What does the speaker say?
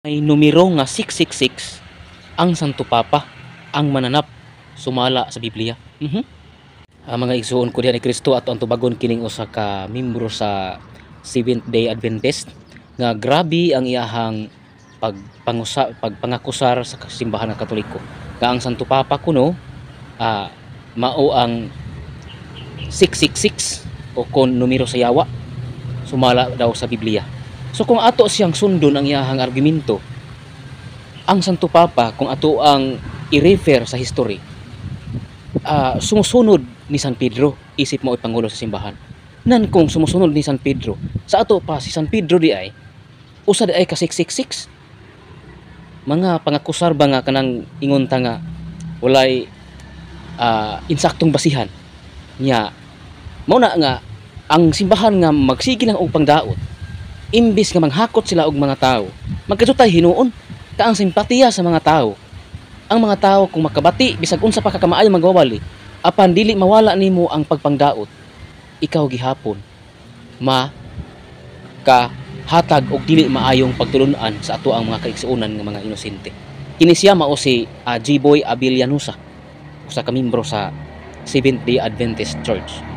May numero nga 666 ang Santo Papa ang mananap sumala sa Biblia. Ang mga igsuon ko diha ni Kristo, ato ang tubagon kining usa ka membro sa Seventh Day Adventist nga grabe ang iyahang pagpangusa, pagpangakusar sa simbahan ng Katoliko nga ang Santo Papa kuno mao ang 666 o kon numero sa yawa sumala daw sa Biblia. So kung ato siyang sundon ang iyahang argumento, ang Santo Papa, kung ato ang i-refer sa history, sumusunod ni San Pedro isip mo pangulo sa simbahan. Nan kung sumusunod ni San Pedro, sa ato pa si San Pedro di ay usa di ay ka 666. Mga pangakusar ba nga kanang ingon ta nga walay insaktong basihan nya. Mao na nga ang simbahan nga magsige lang og pangdaot imbis nga manghakot sila og mga tao, magkasutay hinuon ka ang simpatiya sa mga tao. Ang mga tao kung makabati bisag unsa pa ka kamaayo magwawali, apan dili mawala nimo ang pagpangdaot, ikaw gihapon ma ka hatag og dili maayong pagtulun-an sa ato ang mga kaigsuonan nga mga inosente. Kini siya mao si G-Boy Abellanosa, usa ka membro sa Seventh Day Adventist Church.